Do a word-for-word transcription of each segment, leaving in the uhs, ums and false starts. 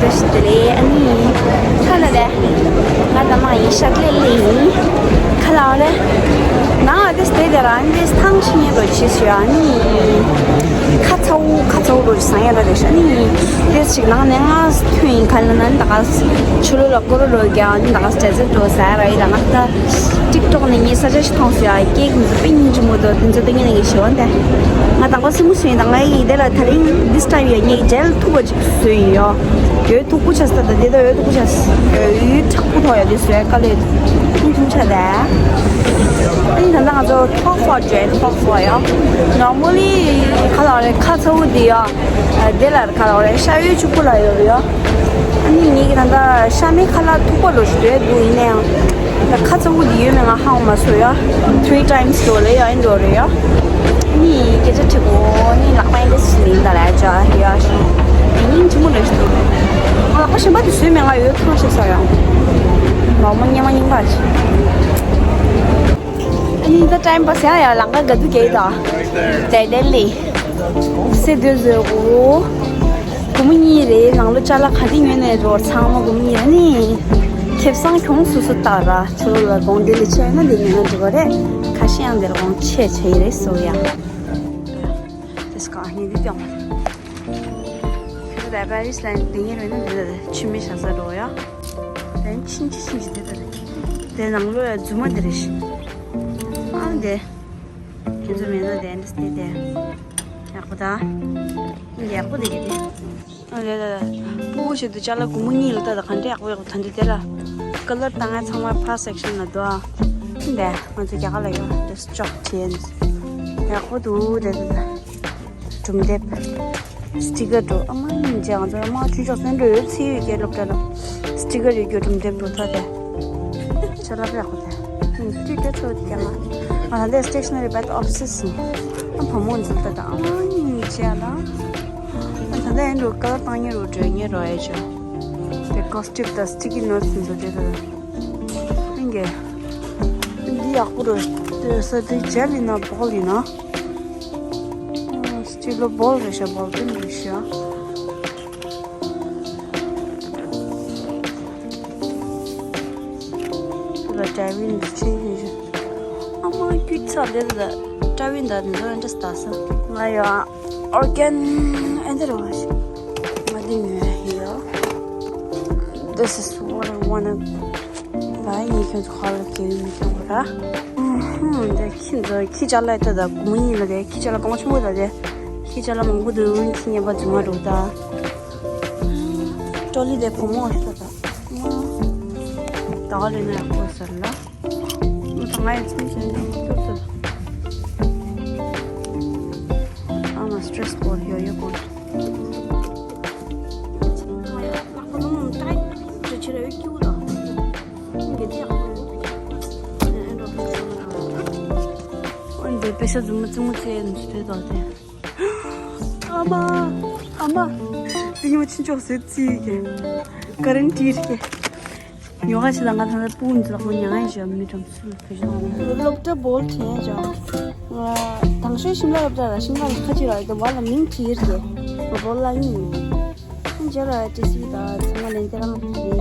བཀྲ་ཤིས་བདེ་ལེགས། ཨ་ནི་ཁ་ལ་རེད། ང་ད་མ་ཡིན་ཤག་ལེ་ལེ་ཡིན། ཁ་ལ་རེད། ནང་ཨ་དེ་སྟེ་དེ་རང་དེ་ཐང་ཆི་ཉེ་རོ་ཆི་ཞུ། ཨ་ནི་ཁ་ཚ་བོ་ཁ་ཚ་བོ་རོ་ཆི་སང་ཡ་ར་རེད་ཤག་ཨ་ནི་དེ་ཞིག་ནང་ནས་ང་ཐོན་ཡིན། ཁ་ལ་ན་ད་ག་ཆུ་ལོ་ལ་ཀོ་རོ་རོ་རྒྱ་ཨ་ནི་ད་ག་སྤྲད་ཚེ་འགྲོ་ཟ་ར་ཡི་ད་ང་ད། ཊིག་ཊོག་ནས་ངས་ས་ཆ་ཞིག་མཐོང་སོང་ཡ། ཀེག་འདི་ཚོ་དཔེ་སྙིང་རྗེ་མོ་འདུག་འདི་ཚོ་སྟོན་གྱི་ནས་ངས་ཞུ་བ་འདི། ང་དང་པོ་སེམས་མོ་སུ་ཡིན་དང་ང་ཡིས་དེ་ལ་ད་རིང་འདི་སི་ཊའིལ་ཡོད་ངས་ཇེལ་ཐུག་པ་ཅིག་བཟོས་ཡིན་ཡོ། ཡོད་ཐུག་པོ་ཆ་ས་ད་དེ་ད་ཡོད་ཐུག་པོ་ཆ་ས་ཡོད་དྲག་པོ་ཐོག་ཡོད་དེ་བཟོས་དཀའ་ལས་ཐུང་ཐུང་ཆ་ད། ཨ་ནི་ད་ལྟ་ང་ཚོ་ཐོག་ཧྥོར་ཇེལ་ཐོག་ཧྥོར་ཡོ། ནོར་མལ་ལི་ག་ལ་རེད་ཁ་ཚ་བོ་འདི་ཡོ། དེ་ལ་ག་ལ་རེད་ཤ་ཡོད་ཕྱུག་པོ་ལ་ཡོད་རེད་ཡོ། ཨ་ནི་ངེད་ཀྱི་ད་ལྟ་ཤ་མེད་ཁ་ལག་ཐུག་པ་ལོ་ཞིག་འདོད་འདུག་ཡིན་ནའང་། ད་ཁ་ཚ་བོ་འདི་ཡོད་མེད་ང་ཧ་གོ་མ་སོང་ཡོ། ཐི་རི་ཊའིམ་སི་འགྲོ་ལེ་ཡོ་ཨིན་འགྲོ་རེད་ཡོ། ཨ་ནི་སྐད་ཆ་དྲི་གོ་ནི་ལག་པ་ཡིན་དེ་སུ་ཡིན་ད་ལ་ཡ་ཅོ་ཡོ་ཤི། ཡིན་ནིང་ཆི་མོ་ལོ་ཞིག་འདུག་ང་ལག་པ་གཞན་པ་དེ་བཟོས་མེད། ང་ཡོད་ཐང་ཤེས་སོ་ཡོ། ལོ་མ་ཉེ་མ་རྙིང་པ་ཞིག་ཨ་ནི་ད་ཊའིམ་པ་སི་ཡ་ཡ་ལང་ཀ་ག་དུ་གེ་ད། དེ་དེ་ལི། སེ་དུ་བཟོས་གོ། སྒོར་མོ་གཉིས་རེད། ནང་ལོ་ཅ་ལག་ག་དེ་ཉོས་ནས་འགྲོ་ཚང་མ་སྒོར་མོ་གཉིས་རེད་ནི། ཁེ་བཟང་གྱོང་སོ་སོ་བཏགས་ར་ཚུར་ལ་དགོངས་དེ་ལས་ཆེ་ན་དེ་ཉོས་ན་འགྲིག་གི་རེད། ཁ་ཤས་ཡང་དེར་དགོངས་ཆེ་ཆེ་ཡི་རེད་སོ་ཡ། དེ་སྐ་ངས་འདི་སྐྱོང་། ཁྱོད་ཚོ་ད་པ་རི་སི་ལ་འདི་ཉིན་རེད་ན་འདི་ལ་ཆུ་མི་ཤ་ས་འགྲོ་ཡ། དེ་ཕྱིན་ཅི་ཕྱིན་ཅི་དེ་ད་དེ་ནང་ལོ་ཡ་རྫུན་མ་འདི་རེད་ཤི། ཨང་དེ། ཁྱོད་ཚོ་མེད་ན་དེ་འདྲ་སྟེ་དེ། ཡག་པོ་ད། ཡག་པོ་དེ་གི་དེ། ཨ་རེད་ད། སྤུ་གུ་ཞིག་ཏུ་ཅ་ལག་སྒོར་མོ་གཉིས་ལ་ལྟ་ད་ག་འདྲ་ཡག་པོ་ཡག་པོ་ད་འདི་དེ་ལ། ཀ་ལར་བཏང་ང་ཚང་མ་ཕ་སེག་ཤན་ལ་འདུག་ཨ། འདི་ང་ཚོ་རྒྱ་གར་ལ་ཡོད་འདི་ཅོག་ཅེན། ཡག་པོ་འདུག་དེ་དེ་དེ། སྒྲུང་དེབ། སི་ཊི་ཀར་འགྲོ་ཨ་མ་ཡིན་ཅེ་ང་ཚོ་ཨ་མ་ཆུ་ཤོག་སེན་འགྲོ་ཡོད་ཚིག་ཡོད་ཀྱི་སློབ་གྲྭ་ལ། སི་ཊི་ཀར་ཡོད་རྒྱུ་སྒྲུང་དེབ་འགྲོ་ཐོག་དེ། ཆ་ལག་ཡག་པོ་དེ། ཧུམ་ཏི་ཏི་ཚོ་དེ་ཀྱང་ང་། ང་ད་ལྟ་སི་ཊེ་ཤ་ན་རི་བེད་ཨོ་ཕི་སི་ཡིན། ཨ་བུ་མོ་འཛུལ་ལྟ་དང་ཨ་མ་ཡིན་ཅེ་ལ། ཨ་ད་ལྟ་ཡིན་འགྲོ་ཀ་ལ་བཏང་ཉེ་རོ་འགྲོ་ཉེ་རོ་ཨེ་ཅོ། དེ་ཀོ་སི་ཊིབ་དང་སི་ཊི་ཀི་ནོ་ཊི་སི་འཛུལ་དེ་དང་། ཡིན་གྱི། འདི་ཡག་པོ་རེད། དེ་ས་དེ་ཇེལ་ཡིན་ན་བོལ་ཡིན་ན། སི་ཊི་ལོ་བོལ་རེད་ཤག་བོལ་པེན་རེད་ཤག་དེ་ལ་ཌའི་ཝིན་འདི་ཆེན་ཡིན་ཤག་ཨ་མ་རྒྱུ་ཚ་དེ་ལ་ཌའི་ཝིན་ད་དེ་ཚོ་ཨེ་འདྲ་ལྟ་ས། ང་ཡོད་ཨ། ཨོར་གན་ཨེ་འདྲ་རེད་བ་ཤག་ང་འདི་ཉོས་ཡོད། This is what I wanna buy. ངས་ཁྱོད་ཚོ་ཁ་ལ་སྐྱེལ་མི་ཁྱོད་གོ་ར། ཧུམ་འདི་ཁྱི་འདི་ཁྱི་ཅ་ལག་ད་ད་སྒོར་མོ་གཉིས་ལ་དེ་ཁྱི་ཅ་ལག་གོང་ཆེན་པོ་ད་དེ། ཁྱི་ཅ་ལག་མང་པོ་འདུག་ཁྱི་ཉན་པ་རྫུན་མ་འགྲོ་ད། ཀྲོ་ལི་དེ་བུ་མོ་ཞིག་ད་ད། ད་ག་ལས་ན་ཡག་པོ་ཟེར་ལ། ང་ད་ང་ཡང་ཚུན་ཆད་ནས་སྐྱོབ་ཚུལ། ཨ་མ་སི་ཊྲེ་སི་སྐོར་ཡོད་ཡོད་སྐོར། ང་ཡང་ལག་པ་ལོང་ལོང་ཏྲེ་ཏྲེ་ཆེ་ར་ཡོད་ཀྱི་འུ་ད། འགྱེད་ཡག་པོ་ཡོད། འདི་པེ་ས་རྫུན་མ་རྫུན་མ་ཚེ་ནས་སྤྲད་དོ་དེ། ཨ་མ། ཨ་མ། དེ་ཉི་མ་ཕྱིན་ཆོག་ཟེར་རྩིས་ཀྱི། ག་རན་ཊི་རེད། ཉོ་ག་ཆེ་ལ་ང་ད་ལྟ་སྤུན་ཚོ་ལག་མ་ཉང་ཡ་ཞབས་མི་གྲམ་སུ་ལ་ཕེ་ཞོག་ཨ་མ། སློབ་གྲྭ་བོལ་ཁྱེན་ཅང་། དང་ཤོས་ཤིམ་ལ་སློབ་གྲྭ་ལ་ཤིམ་ལ་ལ་ཁ་ཅིག་ར་ཡོད་དེ་བ་ལ་མིང་ཁྲིར་ཏེ། བོལ་ལ་ཡིན། ཁྱེན་ཅང་ར་ཏི་སི་དང་ཚང་མ་ལན་ཏེ་རང་ཁྲིར།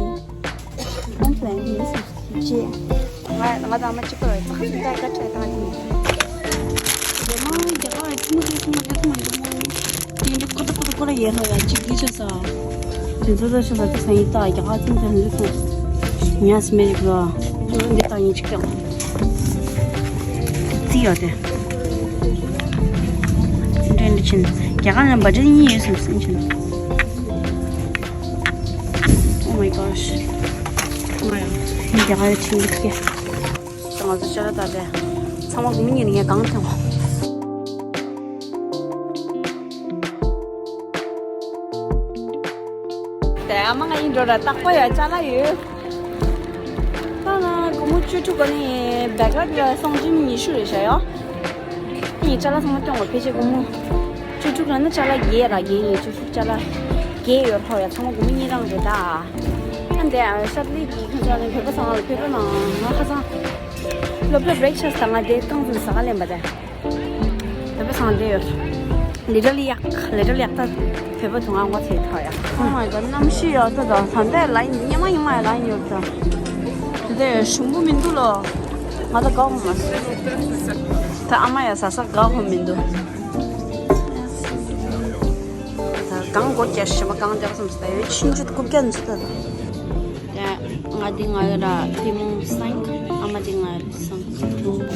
ཁོང་ཚོ་ཡང་ཡིན་སུ་ཅེ། ང་ང་དང་མ་གཅིག་པ་རེད། ཙག་ཙིག་ད་ཀ་ཁྲེ་དང་ཅིང་། རེ་མ་རྒྱ་གར་ཁྱི་མོ་ཁྱི་མོ་ཁྱི་མོ་ཁྱི་མོ་ཡིན་མོ། དེ་འདྲ་ཀོ་ཏ་ཀོ་ཏ་ཀོ་ལ་ཡེ་ལྷོ་ཡ་གཅིག་གིས་ཆ་ས། དེ་ཚོ་ད་ཆ་ས་ཁ་སང་ཡིན་ད་རྒྱ་གར་ཚིག་དེ་འདྲ་སོང་། ཉ་སི་མེ་རིག་ལ། འདི་ད་ཡིན་གཅིག་ཀྱང་། དེ་ཡོད་དེ། འདྲེན་འདྲ་ཕྱིན། རྒྱ་གར་ནང་འབའ་འདྲེན་གཉིས་ཡོད་སོང་སེམས་ཕྱིན། Oh my gosh. ང་ཡང་རྒྱ་གར་ཕྱིན་གི་ཐུག་གེ། ང་ཚོ་ཅ་ལག་ད་དེ། ཚང་མ་སྒོར་མོ་གཉིས་ནས་ངས་གང་ཐོན་བ། དེ་ཨ་མ་ང་ཡིན་འགྲོ་ར་རྟག་པ་ཡ་ཅ་ལག་ཡོད། ད་ང་སྒོར་མོ་བཅུ་དྲུག་ག་ནས་བེག་ལ་སོང་ཇིམ་ཉི་ཤུ་རེད་བྱ་ཡོ། ངས་ཅ་ལག་ཚང་མ་སྟོན་བ་ཕལ་ཆེར་སྒོར་མོ། བཅུ་དྲུག་ལ་ནི་ཅ་ལག་བརྒྱད་ར་བརྒྱད་ཡིན་བཅུ་དྲུག་ཅ་ལག་བརྒྱད་ཡོད་ཧོ་ཡ་ཚང་མ་སྒོར་མོ་གཉིས་རང་རེད་ད། ཨ་འདས་ཤར་ལི་གི་ཁྱོད་ཚོ་ནི་བོད་པ་ཚང་མ་ལ་བོད་པ་ནང་ང་ཁ་སང་སློབ་གྲྭ་བྷེ་རེག་ཕ་སི་དང་ང་དེ་རྐང་ཚུན་ཟ་ག་ལེན་པ་དེ། བོད་པ་ཚང་མ་བསྡད་ཡོད། ལི་ཏལ་ཡག་ལི་ཏལ་ཡག་ད་བོད་པ་དུང་ང་ངོ་ཚ་ཡི་ཐོག་ཡག Oh my god གནམ་གཤིས་ཡག་ད་ད་ད་ལྟའི་ལ་ཡིན་ཉི་མ་ཉི་མ་ཡི་ལ་ཡིན་ཡོད་ད། དེ་དེ་ཞུམ་པོ་མི་འདུག་ལོ། ང་ད་དགའ་བོ་མ་སོང་། ད་ཨ་མ་ཡ་ཟ་ས་དགའ་བོ་མི་འདུག་ད་གང་སྒོ་རྒྱག་ཞིམ་པ་གང་རྒྱག་སམ་ད་ཡོད་ཕྱིན་ཆུ་རྐུབ་བཀྱག་འཛུགས་ད་ད། ད་ང་འདི་ང་ཡོད་ར་ཐི་མོང་སང་ཨ་མ་འདི་ང་ཡོད་སང་།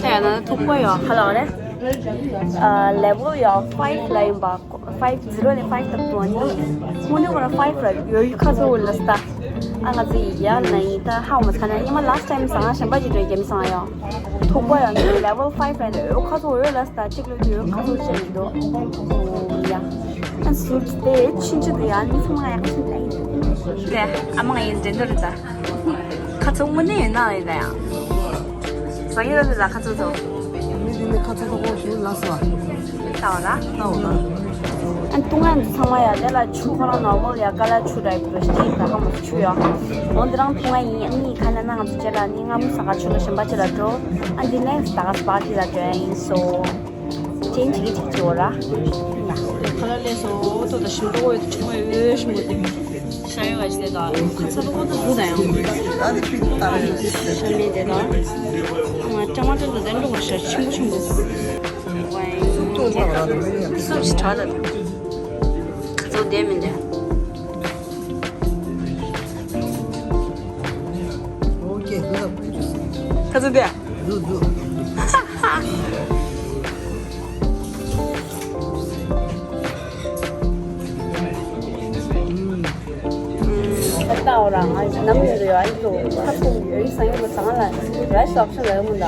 ད་ཡང་ན་ཐུག་པ་ཡོད་ཧ་ལག་རེད། ལེ་ཝལ་ཡོད་ཕའིབ་ལ་ཡིན་པ། ཕའིབ་ཛི་རོ་ནས་ཕའིབ་དང་ཏུ་ནི། དངོས་གནས་ཁོ་ར་ཕའིབ་ར་ཡོད་ཡུལ་ཁ་ཚོ་ལ་སྟ། ཨ་ང་ཚོ་ཡི་ཡ་ན་ཡི་ད་ཧ་མ་ཚ་ན་ཉི་མ་ལ་སི་ཊི་ཊེམ་སང་ཞན་པ་ཅིག་འདྲ་རྒྱ་མི་སང་ཡོད། ཐུག་པ་ཡོད་ནི་ལེ་ཝལ་ཕའིབ་ར་ཡོད་ཁ་ཚོ་ཡོད་ལ་སྟ་གཅིག་ལོ་ཡོད་ཁ་ཚོ་ཅན་འདུག་ཡ། ཨ་སུ་དེ་ཕྱིན་ཆད་དུ་ཡ་མི་ཚང་མ་ཡག་ཤོས་ལ་ཡིན། དེ་ཨ་མ་ང་ཡིན་འདྲེ་འདོར་ད། ཁ་ཚོ་དངོས་གནས་ཡོད་ན་ཡིན་ན་ཡང་། ཟ་ཡི་ར་ལ་ཁ་ཚོ་ཚོ། མི་འདི་ནི་ཁ་ཚོ་ཚོ་ཁོང་ཚོ་ལ་སོ། ལྟ་བ་ལ། ལྟ་བ་ལ། ཨན་ཏུང་ཨན་ཚང་མ་ཡ་དེ་ལ་ཆུ་ཁོ་རང་ནོར་མལ་ཡ་ཀ་ལ་ཆུ་འདྲ་ཡི་བོ་ཤི་ད་ཧ་མ་ཆུ་ཡ། འོན་ཏེ་རང་ཏུང་ཨན་ཡིན་ཨ་ནི་ཁ་ན་ན་ང་ཚོ་ཅེ་ལ་ནི་ང་མི་ས་ག་ཆུ་ལ་ཞིམ་པ་ཅེ་ལ་འགྲོ། ཨན་ཏི་ནེག་སི་ད་ག་སི་པ་ཏི་ལ་འགྲོ་ཡ་ཡིན་སོ། ཅན་ཅིག་ཅིག་ཅིག་འོ་ར། ཁ་ལ་ལས་སོ་ཏོ་ད་ཞིམ་པོ་འོ་ཆུ་མ་ཡོད་ཞིམ་པོ་དེ། ཤ་ཡོད་ག་ཞིག་དེ་དང་ཁ་ཚ་པོ་ཏོ་བུ་དང་ཡང་། ཤ་མེད་དེ་དང་། ཨ་ཊ་མ་ཊར་དང་དེ་འགྲོ་བ་ཤ་ཆེན་པོ་ཆེན་པོ། སུབ་ཞིག་དྲག་ལ། ཁ་ཚ་བདེ་མི་འདྲ། ཁ་ཚ་བདེ། ད་ལྟ་འོ་རང་ང་ནམ་ཡོད་ཡོད་ཨ་ཡིག་ཏུ་ཁ་ཚུགས་ཡོད་ཡིག་ཟང་ཡོད་ལ་ཟང་ལ་རེ་ཞོག་ཤ་ལ་ཡོད་མོ་ད།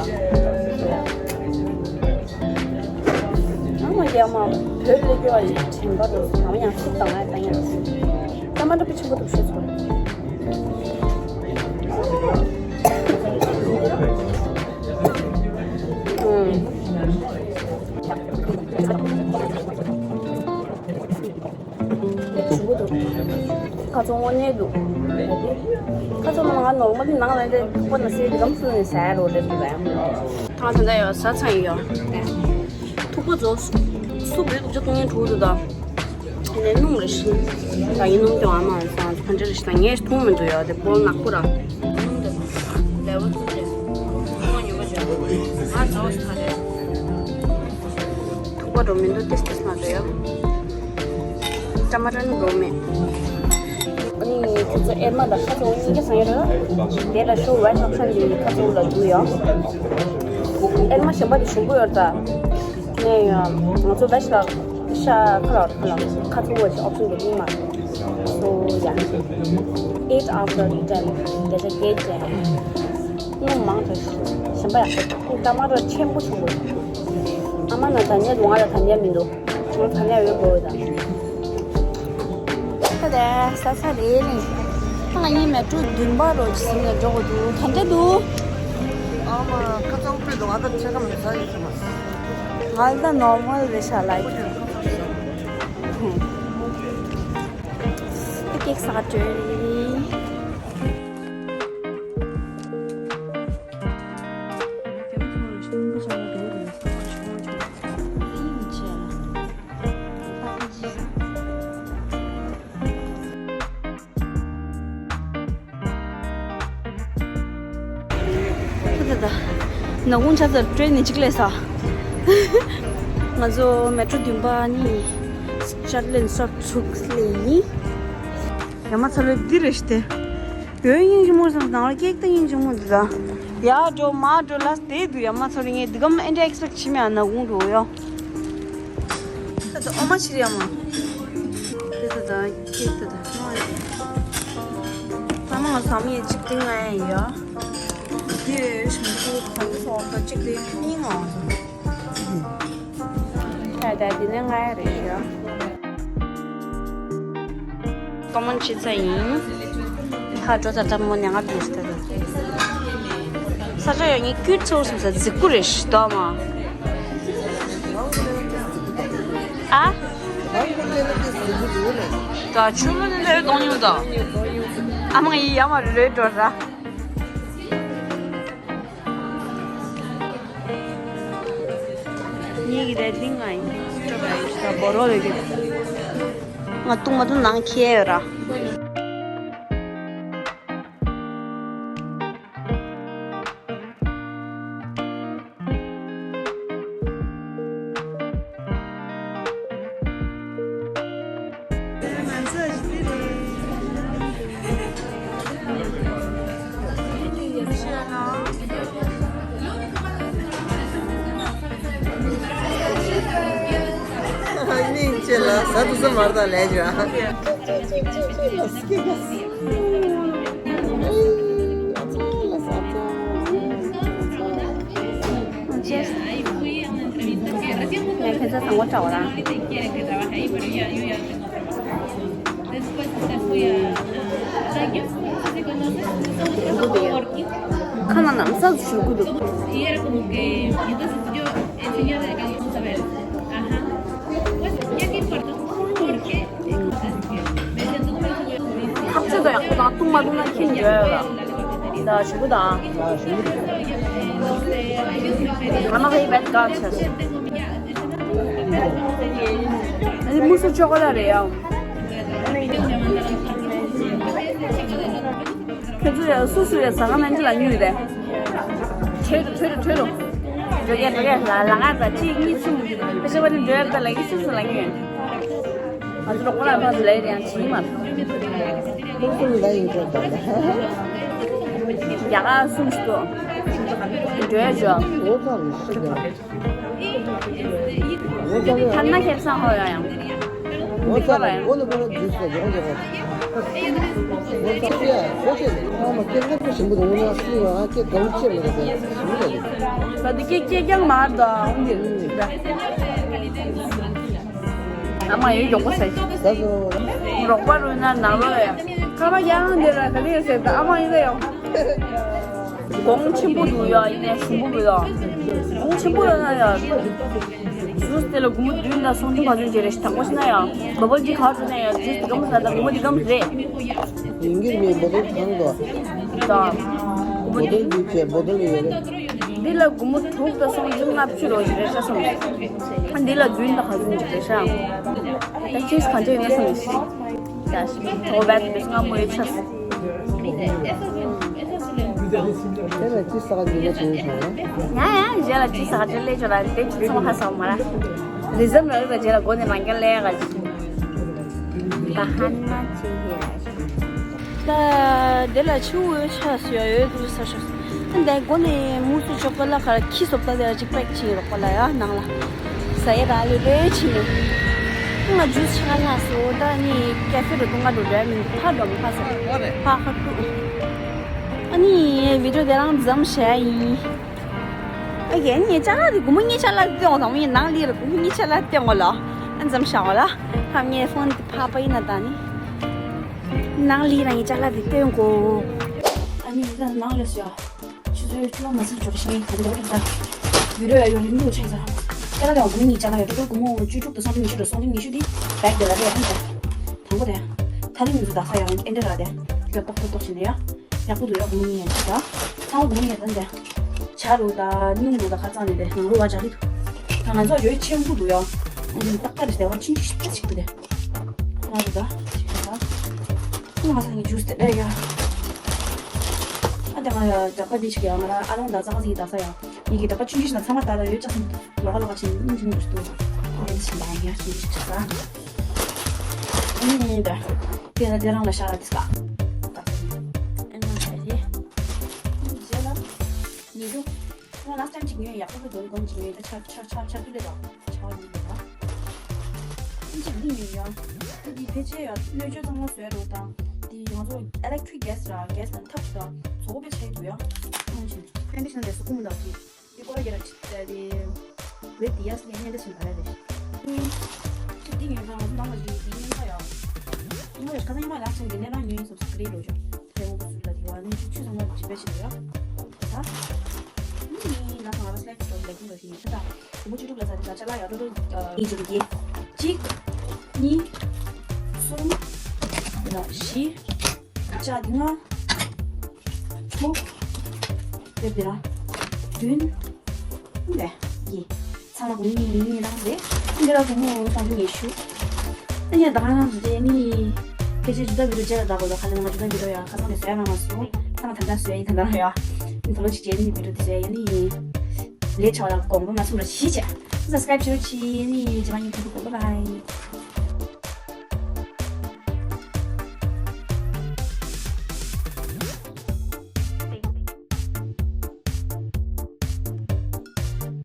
ཨ་མ་རྒྱ་མ་བོད་ལ་སྐྱོ་བ་ཡིན་དྲན་པ་རུ་ཟང་ཡང་ཚིག་དང་ང་ཡང་ཡང་ཚིག་ད་མ་འདྲ་པི་ཆེན་པོ་འདུག་ཤོད་ཚོ། ཁ་ཚོ་དངོས་གནས་འདུག་ཁ་ཚོ་ནང་ང་ནོར་མ་དེ་ནང་ལ་འདྲེ་ཐུག་པ་ན་སེ་དེ་གམ་སུ་ནས་ཟ་ཡ་རོ་རེད་འདུག་ཡ། ཐང་ད་ལྟ་ཡོད་ཟ་ཚང་ཡོད། ཐུག་པ་ཚོ་སུ་བོད་དུ་ཅི་ཐུག་ངན་ཐུག་འདུག་ད། ནས་སྣུམ་རེ་ཞིག་ད་ཡིན་སྣུམ་དེ་ཨ་མ་ཚང་ག་འདྲ་རེ་ཞིག་ད་ངས་འཐུང་མི་འདུག་ཡ་དེ་བོལ་ནག་པོ་ར། སྣུམ་དེ་ལེ་བ་ཐུག་རེད། ཐུག་པ་ཉོ་མ་བྱུང་། ང་ཚོ་ས་རེད། ཐུག་པ་འགྲོ་མི་འདུག་ཏེས་ཏེས་མ་འགྲོ་ཡ། ཊ་མ་ཊར་ནི་འགྲོ་མེད། ཨ་ནི་ཁྱོད་ཚོ་ཨེར་མ་དང་ཁ་ཚོ་གཉིས་ཀ་ཟ་ཡ་རེད། དེ་ལ་ཤོ་ཝེ་ཊི་ཨོབ་ཤན་ཡིན་ཁ་ཚོ་ལ་འདུག་ཡ། ཨེར་མ་གཞན་པ་དེ་ཞིམ་པོ་ཡོད་ད། ནས་ཡ་ང་ཚོ་ཝེ་ཊི་ལ་ཤ་ཁ་ལ་ཁ་ལ་ཁ་ཚོ་ཝེ་ཊི་ཨོབ་ཤན་དེ་ཡིན་མ། So yeah, eight out of ten. བརྒྱ་ཆ་བརྒྱད་ཅན། སྣུམ་མང་དྲགས་ཤིང་། ཞིམ་པ་ཡག་པོ། ཊ་མ་ཊར་ཆེན་པོ་ཆུང་པོ། ཨ་མ་ན་ད་ཉལ་འདུག་ང་ལ་ད་ཉལ་མི་འདུག་ང་ད་ཉལ་ཡོད་དགོས་ད། ད་ལྟ་ས་ས་རེད་ནི། ད་ང་གཉིས་མེ་ཊྲོ་བདུན་པ་རོ་ཟིན་ནས་འགྲོ་དགོས་འདུག་ག་འདྲ་འདུག་ཨ་མ་ཁ་ཚ་དཔེ་འདུག་ང་ད་ཆ་ག་མེད་ས་ཡིན་ས་མ། ང་ད་ནོར་མལ་རེད་ཤག་ལ་ཡིན། ཀེག་ཟ་ག་འགྲོ་ཡི། ད་ད་ད། ནག་ཁུང་ཆ་ཚར་ཊེན་ནི་གཅིག་ལས་ས། ང་ཚོ་མེ་ཊྲོ་བདུན་པ་ནི་ཅར་ལེན་སོར་ཚུགས་ལེ་ཡིན། ཡ་མ་ཚ་ལོ་འདི་རེད་ཤི་སྟེ། ཡོད་སྙིང་རྗེ་མོ་སང་ནང་ལ་ཀེག་ད་སྙིང་རྗེ་མོ་འདི་ད། ཡ་འགྲོ་མ་འགྲོ་ལ་དེ་དུ་ཡ་མ་ཚ་ལོ་ངས་འདི་གམ་ཨེ་འདྲ་ཨེག་སི་པེག་བྱེད་མེད་ཨ་ནག་ཁུང་འགྲོ་ཡོ། ད་ད་ཨོ་མ་ཕྱིར་ཡ་མ། དེ་ད་ད་ཀེག་ད་ད་ནོ་ཡ། ད་མ་ང་ཚ་མི་ཡ་གཅིག་ཏིང་ང་ཡ་ཡ། དེ་ཞིང་ཁུ་གང་གི་སོགས་ད་གཅིག་ལས་ཨིན་ང་། ད་ད་དེ་ནས་ང་ཡ་རེད་ཡ། ཏོ་མོན་ཆི་ཚ་ཡིན། ཧ་འགྲོ་ད་ད་མོ་ནས་ང་འགྲོ་ད་ད། ས་ཆ་ཡོད་ངས་ཁྱོད་ཚོ་སོང་ས་རྫིག་པོ་རེད་ཤི་ཏོ་མ། ཨ། ད་ཆུ་ལོ་ནི་ལོས་གཏོང་ཡོང་ད། ཨ་མ་ཡི་ཡ་མ་རེ་རེ་འགྲོ་ར། ངེད་ཀྱི་རེད་ལིང་ཨ་ཡིན། ད་བོ་རོ་རེད་གི། ང་བཏུང་མ་བཏུང་ནང་ཁྱེར་ཡོད་ར། སྙིང་རྗེ་ལ་ཟ་དུ་ས་མར་དང་ལས་ཀྱི་ར། Cheers. ཁྱེད་ཚོ་བཟང་པོ་འདྲ་བོ་ར། Después te fui a, a Tokio, no sé si conoces, me gusta mucho Working. ཁ་ན་ནམ་ས་ཞུ་གི་འདུག Y era como que, entonces yo enseñaba de que vamos a ver. Ajá. Pues, ya que importa, porque me siento un poco triste. ཐག་ཆོད་དང་ཡག་པོ་དང་བཏུང་མ་བཏུང་ན་ཁྱེད་འགྲོ་ཡོད་ལ། ད་ཞུ་གི་དང་། ད་ནང་ཧེ་བད་ག་ཆེ། ཨ་ནི་མུ་སུ་ཅོ་ཀོ་ལ་རེད་ཡ། ཁྱེད་ཚོ་ཡ་སུ་སུ་ཡ་ཟ་ཁང་ནང་ཅི་ལ་ཉུལ་རེད། ཁྲོད་རུ་ཁྲོད་རུ་ཁྲོད་རུ། འགྲོ་གས་འགྲོ་གས་ལ་ལ་ང་ཟ་གཅིག་གཉིས་གསུམ། ཕེ་ཤ་བ་ནི་འགྲོ་ཡ་ད་ལ་གི་སུ་སུ་ལ་ཉུལ། ང་ཚོ་རོགས་པ་ལ་ཕར་ལས་རེད་ཡང་བྱིས་མ། སུ་སུ་ལ་ཡིན་ཁྱོད་ད་ལ། རྒྱ་གར་གསུམ་ཞིག་ཏུ། འགྲོ་ཡ་འགྲོ། འོ་ད་རེད་ཤི་ད། ཐ་ན་ཁེབས་སང་ཧོ་ཡ་ཡང་། འོ་ཙམ་ལ་འོ་ལ་པ་ལ་འཇུས་སོ་ཡོང་ཡོང་། འོ་ཙམ་ཡ་ཁོ་ཆེ་ཨ་མ་སྐད་ངན་པ་ཞིམ་པོ་འདུག་ན་སུ་ཡང་ཨ་སྐད་གང་ཆེ་མི་འདུག་ཟེར་ཞིམ་པོ་འདུག་ད་འདི་སྐད་སྐད་རྐྱང་མ་རེད་ད། ཨ་མ་ཡོད་མགྱོགས་པོ་ཟེར། ད་སོ། རོགས་པ་རུ་ན་ནང་ལོ་ཡ། ཁ་པ་ཡང་འདི་ལ་ག་ལེ་ཟེར་ད་ཨ་མ་ཡིན་ད་ཡོང་། གོང་ཆེན་པོ་འདུག་ཡ། ཡིན་ནའི་ཞིམ་པོ་འདུག་ཡ། གོང་ཆེན་པོ་ཡོད་ན་ཡ། ཇུས་དེ་ལ་སྒོར་མོ་བདུན་དང་སུམ་ཅུ་ག་ཚོད་ཅིག་རེད་ཞིག་དང་པོ་ཤེས་ན་ཡ། བ་བལ་གྱི་ག་ཚོད་ན་ཡ་ཇུས་དེ་ག་མོ་ཟ་ད་སྒོར་མོ་དེ་ག་མོ་རེད། ཡིན་གྱི་མིན་བ་བལ་གང་དུ། ད། བ་བལ་གྱི་བྱས་བ་བལ་ཡོད་རེད། འདི་ལ་སྒོར་མོ་དྲུག་དང་སུམ་ཅུ་ལྔ་བཅུ་རོ་ཞིག་རེད་ཤག་སོང་། འདི་ལ་བདུན་དང་ག་ཚོད་ཅིག་རེད་ཤག་ད་ཁྱེད་གང་ཅི་ཡོད་ན་སོང་ཡིན་ཤག་ཡ་ཞིག་ཐོག་བད་དེ་སྔ་མོ་ཡོད་ཆགས། དེ་ལ་ཅི་ས་ག་ཅི་ལ་བྱུང་བྱུང་ལ། ཡ་ཡ་རྗེས་ལ་ཅི་ས་ག་ཅི་ལས་ཆོག་ལ་དེ་ཅི་ཚོང་ཧ་སོང་མ་ར། རི་ཟམ་ར་རི་བ་རྗེས་ལ་སྒོ་ནས་རང་རྐྱ་ལས་ག་ཅི། ད་ཧ་ན་ཅི་ཡ་ཞིག་ད་དེ་ལ་ཆུ་བོའི་ཆ་སུ་ཡ་ཡོད་དུ་ས་ཤོག་ད་འདའི་སྒོ་ནས་མུ་སུ་ཅོག་པ་ལ་ཁར་ཁྱི་སོབ་ད་དེ་ཅིག་པེག་ཆི་རོགས་པ་ལ་ཡ་ནང་ལ། ཟ་ཡས་རག་ལས་ལོས་ཕྱིན་ནས། ང་ཇུས་ཆ་ལ་སོ་ད་ནི་ཀེ་ཧྥེ་རུ་ཏུ་ང་འགྲོ་འདྲ་མིན་ཕ་འགྲོ་མི་ཕ་ས་ཕ་ཁ་ཏུ། ཨ་ནི་བི་ཌིའོ་དེ་རང་འཛམ་བྱས་ཡིན། ཨ་ཡེ་ངས་ཅ་ལག་དེ་སྒོར་མོ་གཉིས་ཆ་ལ་སྟོན་འོང་དང་མོ་ཡིན་ནང་ལི་རུ་སྒོར་མོ་གཉིས་ཆ་ལ་སྟོན་འོང་ལ། ཨ་འཛམ་བྱ་འོང་ལ། ཕ་ངའི་ཕོན་དེ་ཕ་པ་ཡིན་ན་ད་ནི། ནང་ལི་རང་གི་ཅ་ལག་དེ་སྟོན་དགོ། ཨ་ནི་ད་ནང་ལ་སོ། ཆུ་ཚོད་བཅུ་པ་མ་ཟིན་འབྱོར་ཤིང་གང་འདྲ་འདྲ། བི་ཌིའོ་ཡ་ཡོད་རིང་དུ་ཆགས་ས། ཁྱེད་རང་ལ་སྒོར་མོ་གཉིས་ཅ་ལག་ཡོད་འགྲོ་འགྲོ་སྒོར་མོ་བཅུ་དྲུག་དང་སུམ་ཅུ་ཉི་ཤུ་དང་སུམ་ཅུ་ཉི་ཤུ་དེ་བེག་དེ་ལ་རེད་ཨ་ནི། དང་པོ་དེ། ད་རིང་ང་ཚོ་དག་ས་ཡང་ཨེ་འདྲ་ར་དེ། དེ་ལ་ཏོག་ཏོག་ཏོག་བྱས་ནས་ཡ། ཡག་པོ་འདུག་ཡ་སྒོར་མོ་གཉིས་ཡ་ཅི་ད། ཚང་མ་སྒོར་མོ་གཉིས་ཡ་ད་འདི། ཇ་རུ་ད་སྣུམ་རུ་ད་ཁ་ཚང་ནས་དེ་ནང་རུ་བ་ཇ་རི་འདུག་ད་ང་ཚོ་ཡོད་ཆེན་པོ་འདུག་ཡ། ཨ་ནི་ཏག་ཏག་རེད་ཟེར་བ་ཆུང་ཆུང་ཞིག་ཏག་ཞིག་འདུག་དེ། ང་རུ་ད་ཞིག་ད། ང་ས་ངའི་ཇུས་དེ་ལས་ཡ། ཨ་ད་ང་ཡ་ཇག་པ་འདི་ཞིག་ཡ་ང་ར་ཨ་རོང་ད་ཙག་ཙིག་ད་ས་ཡ། ཡི་གེ་ད་པ་ཆུང་ཆུང་ཞིག་ན་ཚང་མ་ད་ད་ཡོད་ཅག་སོང་། ལོག་ལོག་ཆེན་སྙིང་རྗེ་མོ་ཞིག་འདུག་ཨ་ནི་ཞིག་ད་ཡ་ཞིག་ཞིག་ད། ཨ་ནི་ད། དེ་ལ་དེ་རང་ལ་ཤ་ར་དེ་ས། ཨ་ནི་ད་རེད། རྗེས་ལ། ཉེ་དུ། ང་ལ་སྟན་ཅིག་ཉོས་ཡག་པོ་གི་དོན་གོམ་ཅིག་ཉོས་ད་ཆ་ཆ་ཆ་ཆ་དུ་ལེ་ད། ཆ་བ་ཉིན་ལེ་ད། ཨིན་ཅིག་འདི་ཉོས་ཡ། ད་འདི་ཕལ་ཆེར་ཡ་སྣོད་བཅུད་ཚང་མ་བཟོས་རོགས་དང་། འདི་ང་ཚོ་electric gas ར་gas ལ་ཐབ་ཅིག་དང་བཟོ་བོ་པའི་ཆ་ཡི་འདུག་ཡ། ཨིན་ཅིག་ཕན་འདི་ཤ་འདི་སུ་ཀུམ་དང་འདི། འདི་སྐོར་ར་རྒྱ་ར་ཅིག་ད་འདི། བེད་འདི་ཡ་སི་ལེ་ཉན་འདི་སུ་ད་ར་རེ། ཅིག་འདི་ཉོས་ན་ང་ཚོ་ནང་ལ་འདི་འདི་ཉན་ཁ་ཡ། ཉན་ཁ་ཡ་ཁ་ཚང་ཉན་མ་ལག་ཆེན་འདི་ནས་རང་ཉོས་ཡིན་སོ་སོ་ཀ་རེ་ལོ་ཅོ། ཐའེ་ཝན་གོ་སུ་ལ་དེ་བ་ནི་ཆུ་ཆུ་ཚང་མ་ཇི་པེ་ཆི་ཡོད། ད་ནི་ན་ང་ར་སི་ལེག་ཏོ་ལེག་ཏོ་ཞིག་ཡིན་ད། དུམ་བུ་བཅུ་དྲུག་ལ་ས་དེ་ས་ཆ་ལ་ཡ་ཏོ་ཏོ་ཡིན་ཅིག་གི་གཅིག་གཉིས། གསུམ། ལ་བཞི། ལྕགས་ལྔ། དྲུག་དེ་དེ་ར་བདུན། ལས་ཡི། ཚང་མ་གུང་གཉིས་གཉིས་གཉིས་རང་རེད། ཁྱེད་རང་གོང་མོ་གསུང་རྒྱུ་ངེས་ཞུ། ཨ་ནི་ད་ག་རང་དུ་དེ་ནི་སྐད་ཆ་ཇི་ལྟར་བི་ཌིའོ་རྗེས་ལ་བདག་དགོས་ལ་ཁ་ལ་ང་ཇི་ལྟར་བི་ཌིའོ་ཡ་ཁ་སང་ནས་བཟོས་ཡ་མ་མ་སོང་། ད་ང་ད་ལྟ་བཟོས་ཡ་ཡིན། ད་ལྟ་རང་ཡ་ཨིན་ད་ལོ་ཅིག་བྱས་ནི་བི་ཌིའོ་དེ་བཟོས་ཡ་ནི་ལས་ཆ་བ་ལ་དགོངས་པ་མ་ཚོམ་ར་ཤི་བྱས་སབ་སི་ཀ་རའིབ་བྱོས་ཆི་ནི་རྗེས་མ་ཡིན་ཐུག་གོ། བྷའི་བྷའི།